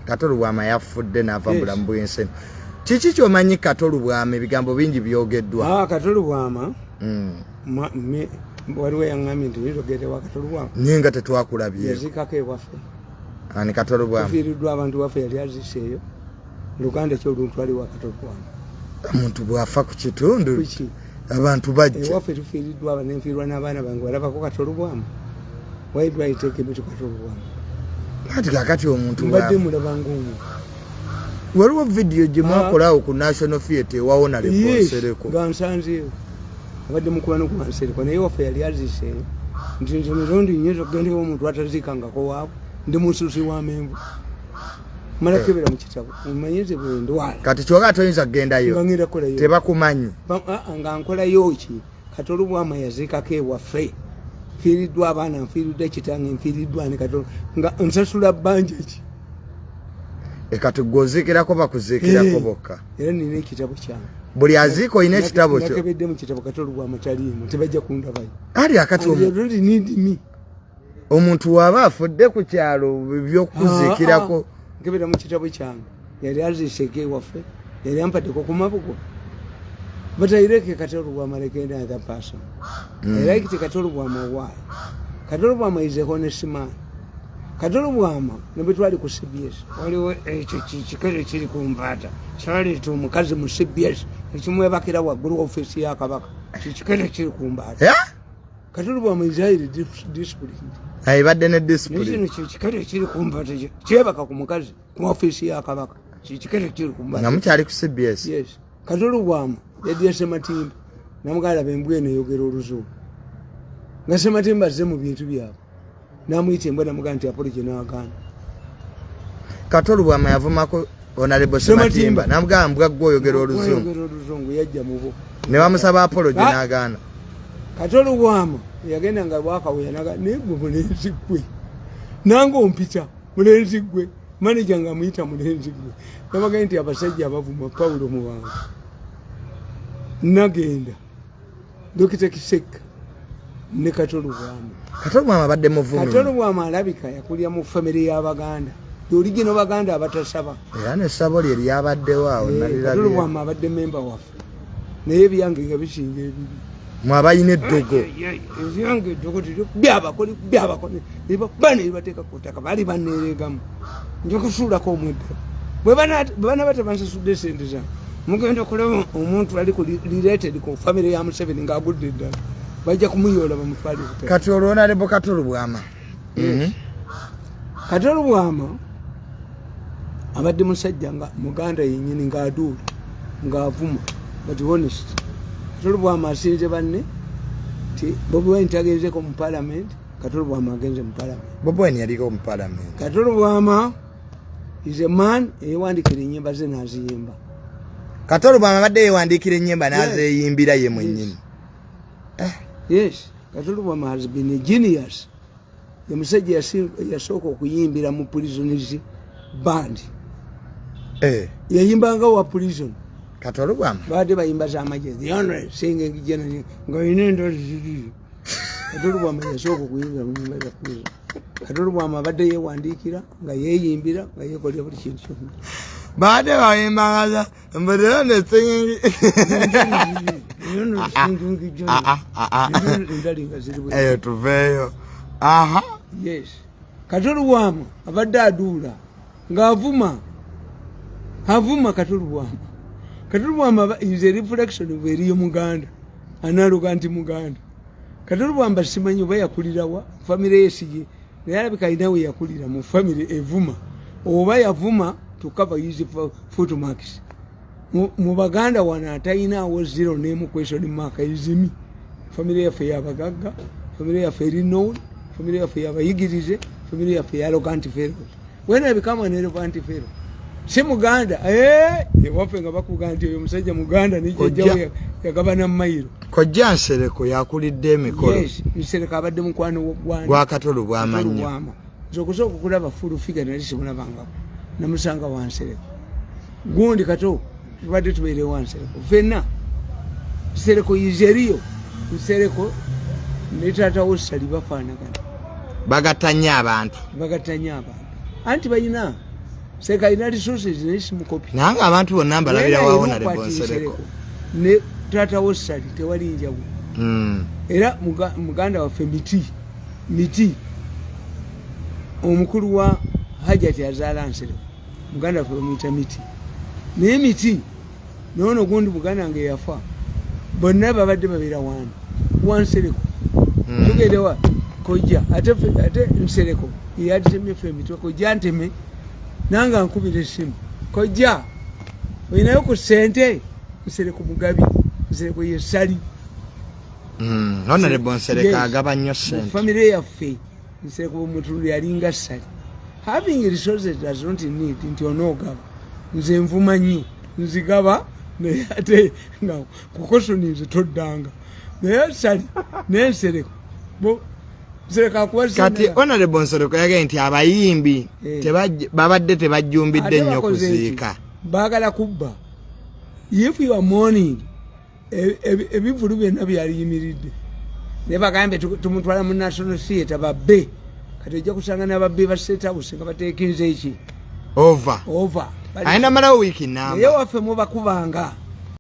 Kato Lubwama yafudde n'ava mu Yes. bulamu bw'ensi eno. Kiki kyomanyi Kato Lubwama? Ebigambo bingi byogeddwa. Ah, Kato Lubwama, waliwo yaŋŋambye nti nyinza okugenda ewa Kato Lubwama. Naye nga tetwakulabyeko. Yaziikako ewaffe. Ani Kato Lubwama? Tufiiriddwa abantu waffe, yali aziiseeyo. Luganda ki oluntwala ewa Kato Lubwama? Omuntu bw'afa ku kitundu, Kuki? abantu bajja. Ewaffe tufiiriddwa aba nenfiirwa n'abaana bange, walabako Kato Lubwama? Why do I take him to Kato Lubwama? Kati kakati omuntu Mbadde bw'afa, mulaba ngaomu. Waliwo vidiyo gye mwakolawo ku National Theatre ewawona. Yes, Leponsereko. Nga nsanzeewo abadde mukwano gwa Nsereko, naye waffe yali aziiseeyo nti nze mirundi nyinza okugendewo omuntu ataziikangako waabwe. Ndi mususi wa menvu, mala kebera mu kitabo omanye nze bwe ndwala. Kati kyoga toyinza kugendayo? Nga ngenda kukolayo? Tebakumanyi. Nga nkolayo ki? Kato Lubwama yaziikako ewaffe. Nfiiriddwa abaana, nfiiriddwa kitange, nfiiriddwa ani. Kato nga nsasula bbanja ki? E, kati gwe oziikirako, bakuziikirako bokka. Era nina ekitabo kyange. Buli aziika olina ekitabo kyo? Nakebedde mu kitabo, Kato Lubwama taliimu, tebajja kundabayo. Ali akati And they don't need me. Omuntu waaba afudde ku kyalo, byokuziikirako. Ah, ah. Nkebera mu kitabo kyange, yali aziiseko ewaffe, yali ampaddeko ku mabugo. But I like Kato Lubwama like any other person. I like Kato Lubwama. Why? Kato Lubwama is a honest man. Kato Lubwama ne bwe twali ku CBS, waliwo ekyo kikere kiri ku mbaata kyaleeta omukazi mu CBS ekimwebakira waggulu ofiisi ya Kabaka. Kikikere kiri ku mbaata. Eh? Kato Lubwama is highly disciplined. Ebadde ne Naye discipline. Kino kikere kiri ku mbaata kyebaka ku mukazi ku ofiisi ya Kabaka. Kikere kiri ku Nga mbaata. mukyali ku CBS? Yes. Kato Lubwama yaddiya Sematimba namugala embwa eno eyogera Oluzungu, nga Sematimba azze mu bintu byabwe namuyita embwa, namugamba nti apology, n'agaana. Kato Lubwama yavumako Honorable Sematimba. Sematimba namugamba mbwa gwe oyogera Oluzungu? Oyogera Oluzungu, yajja mubo. Ne bamusaba apology? Ah. N'agaana. Kato Lubwama yagenda nga bwakawuya naga naye gwe mulenzi gwe nange ompita mulenzi gwe, manager nga amuyita mulenzi gwe. Nabagaye nti abasajja abavuma Pawulo Muwanga, nagenda Dokita Kisekka ne Kato Lubwama. Kato Lubwama abadde muvumi. Kato Lubwama alabika yakulira mu famire y'Abaganda, oligino Baganda abatasaba. Era n'essabo lye lyabaddewo awo. Kato Nalirabye. Lubwama abadde memba waffe, naye ebyange nga bisinga ebibi. Mwe abalina eddogo. Ebyange eddogo byabakoli byabakoli bana ebibateeka ku ttaka baali baneeregamu, nja kusuulako omweddala bwe banaba tebansasudde sente zange. Mugenda kulaba omuntu ali ku related ku famire ya Museveni ng'agudde eddala, bajja kumuyoola bamutwale Butale. Kati olwo Honorable Kato Lubwama? Kato Lubwama abadde musajja nga muganda yenyini, ng'aduula, ng'avuma, but honest. Kato Lubwama asinze banne ti Bobi Wine tagenzeko mu parliament, Kato Lubwama agenze mu parliament. Bobi Wine yaliko mu parliament. Kato Lubwama is a man eyewandikira enyimba ze n'aziyimba. Kato Lubwama abadde yewandiikira ennyimba n'azeeyimbira ye mwennyini? Yes, Kato Lubwama has been a genius. Ye musajja yasooka okuyimbira mu prisons band. Yayimbanga wa prison. Kato Lubwama? Babadde bayimba z'amagye, the honor singing general, nga olina endoli ziri. Kato Lubwama yasooka okuyimbira mu nyimba za prison. Kato Lubwama abadde yeewandiikira, nga yeeyimbira, nga yeekolera buli kintu kyonna. Baadde bayimbanga mbudeo ne singing. The honor singing general. Ah, ah, ah. Endali nga ziri bwe. Eyo tuveeyo, aha. Yes, Kato Lubwama abadde aduula ng'avuma, avuma. Kato Lubwama, Kato Lubwama is a reflection of eriyo muganda analoga nti muganda. Kato Lubwama simanyi oba yakulirawa, famire yesiye, naye alabika alina we yakulira mu famire evuma, oba yavuma to cover his footmarks. Mu baganda wano atayinaawo zero nemu question mark izimi. Famire yaffe yabagagga, famire yaffe eri known, famire yaffe yabayigirize, famire yaffe ya arrogant fellows. When I become an arrogant fellow, si muganda. Eh, ewaffe nga bakuga nti oyo musajja muganda nejjajjawe Kojja. yagabana mayiro. Kojja Nsereko yakulidde emikolo. Yes, Nsereko abadde mukwano gwange. Gwa Kato Lubwama nnyo. Lubwama. Nze okusooka okulaba full figure nali simulabangako, namusanga wansereko gundi. Kato tubadde tubeere wansereko fenna. Nsereko izeriyo, Nsereko ne taatawo Sali bafaanagana. Bagatta nnyo abantu. Bagatta nnyo abantu, anti balina Nsereko alina resources, naye simukopi. Nange abantu bonna mbalabira wa Honorable Nsereko. Ne taata wo Sali tewali njawulo. Era muganda waffe Miti, Miti omukulu wa Hajati azaala Nsereko, muganda waffe bamuyita Miti. Naye Miti noono gundi muganda wange yafa, bonna babadde babeera wani wansereko. Tugendewa kojja, ate Nsereko yaditemye ffe emitwe. Kojja nteme nange ankubira essimu, "Kojja, olinayo ku ssente?" Nsereko mugabi, Nsereko yesali. Honorable Nsereko agaba nnyo ssente. Famire yaffe Nsereko bwemutulu yalinga Ssali. Having resources does not need nti onoogaba. Nze nvuma nnyo, nzigaba, naye ate nga kukosoni nze toddanga. Naye Sali nensereko Nsereko akuwa. Kati Honorable Nsereko yagambye nti abayimbi babadde tebajjumbidde Ate nnyo bakoze eki? kuziika. Baagala kubba. If you are mourning, ebivulu byonna byaliyimiridde, naye bagambe tumutwala mu National Theatre babbe. Kati ojja kusanga n'ababbi ba State House nga bateekinze eki over. Over. Ayina malawo wiiki Naye namba. waffe mubakubanga.